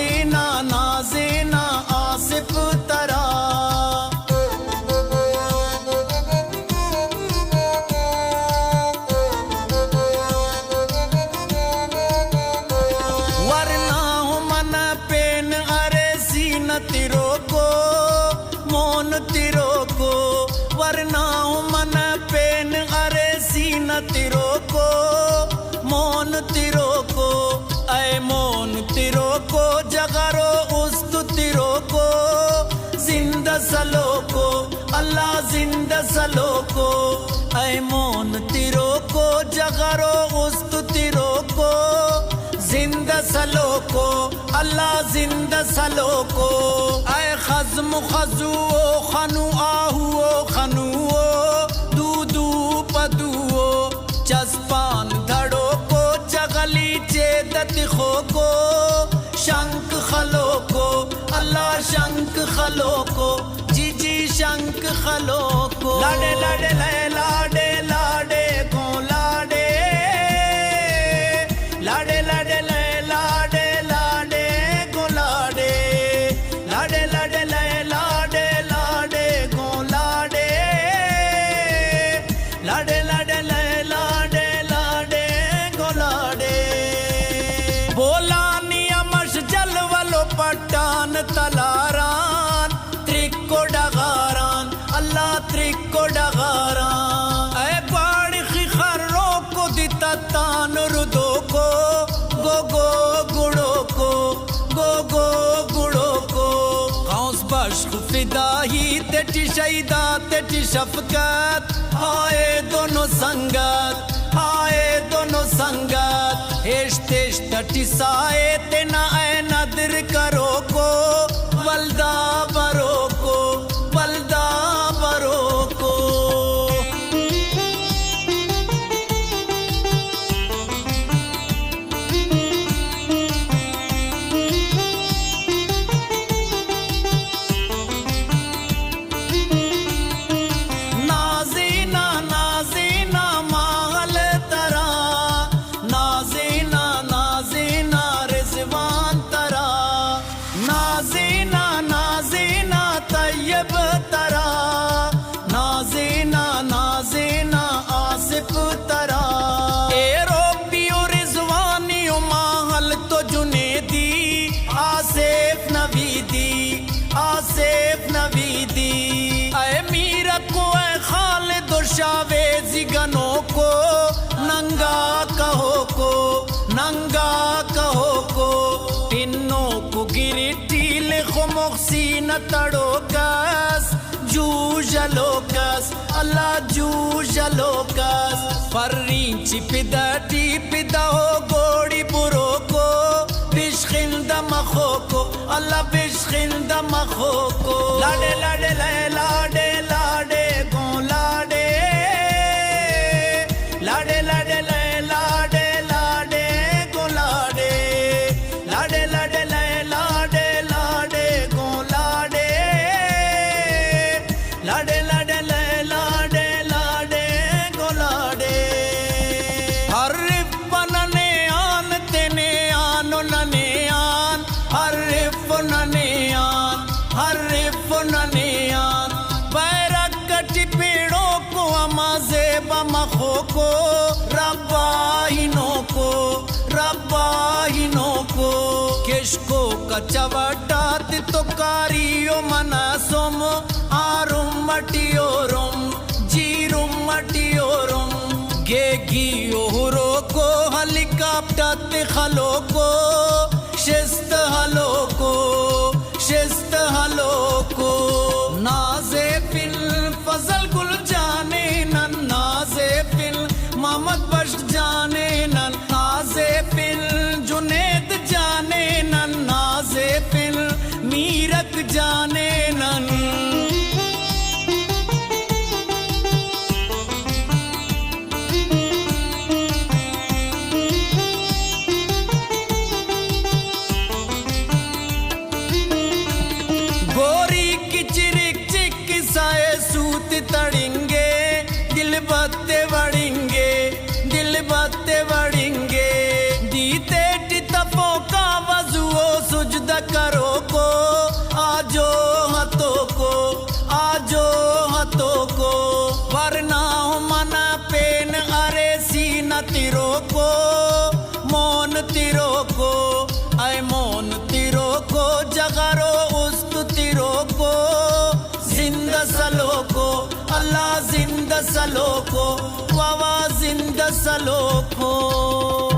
نازینا، نازینا آصف ترا۔ ورنا ہوں من پین ارے سینہ تروکو، مون تروکو۔ ورنا ہوں من پین ارے سینہ تروکو، مون تروکو۔ اے مون تروکو، جغر و است تروکو، زندہ سلوکو، اللہ زندہ سلوکو۔ اے مون تروکو، جغر و است تروکو، زندہ سلوکو، اللہ زندہ سلوکو۔ اے خزم و خزو و خنو، آہو و خنو و دودو پدو و چسپان دھڑوکو، چغلی چے دتی خوکو، شنک خلوکو، اللہ شنک خلوکو، جی جی شنک خلوکو۔ لاڈے لاڈے لے لاڈے لاڈے گوں لاڈے۔ لاڈے لاڈے لے لاڈے لاڈے گوں لاڈے۔ لاڈے لاڈے لے لاڈے لاڈے گوں لاڈے۔ لاڈے لاڈے لے لاڈے لاڈے گوں لاڈے۔ بولانی امش جلول و پٹان تلاران، ترک و ڈغاران، اللہ ترک و ڈغاران۔ اے گواڑخی خروکو دی تتان ردوکو، گو گو گڑوکو، گو گو گڑوکو۔ غوث بخش فدائی تیٹی شہیدا تیٹی شفقت، ہائے دونوں سنگت، ہائے دونوں سنگت۔ ہشت ہشت تیٹی سائے تینا اے ندر کروکو، ولدا بروکو، ولدا بروکو۔ نازینا، نازینا ماہل ترا، نازینا، نازینا رضوان ترا، نازینا، نازینا طیب ترا، نازینا، نازینا آصف ترا۔ ایروپی و رضوانی و ماہل تو جنیدی، آصف نویدی، آصف نویدی۔ اے میرک و اے خالد و شاویزی گنوکو، ننگا کہوکو، ننگا کہوکو۔ پنوکو گریٹی لخو مخ سینہ تڑوکس، جوژلوکس، اللہ جوژلوکس۔ پرینچی پدا ٹی پدا ہو گوڑی بروکو، بشخندہ مخوکو، اللہ بشخندہ مخوکو۔ لاڈے لاڈے لے لاڈے لاڈے گوں لاڈے۔ لاڈے لاڈے لے لاڈے لاڈے گوں لاڈے۔ لاڈے لاڈے لے لاڈے لاڈے گوں لاڈے۔ لاڈے لاڈے لے لاڈے لاڈے گوں لاڈے۔ حریف ننے آن تینے آن و ننے آن۔ حریف ننے آن، حریف ننے آن۔ بیرک ٹی پیڑوکو ہما زیبا مخوکو، رباہینوکو، رباہینوکو۔ کشکوک چوٹات تو کاری و منا سم، آرم مٹی اورم، جیرم مٹی اورم۔ گیگی و ہروکو ہیلی کاپٹر تے خلوکو، شست ہلوکو، شست ہلوکو۔ نازیفل فضل گل جانے نن، نازیفل محمد بخش جانے نن، نازیفل جنید جانے نن، نازیفل میرک جانے نن۔ گوری کچرک چک سائے سوت تڑنگے، دل بت وڑنگے، دل بت وڑنگے۔ دیتے ٹی تفوکا وضو و سجدہ سلوکو، واہ واہ زندہ سلوکو۔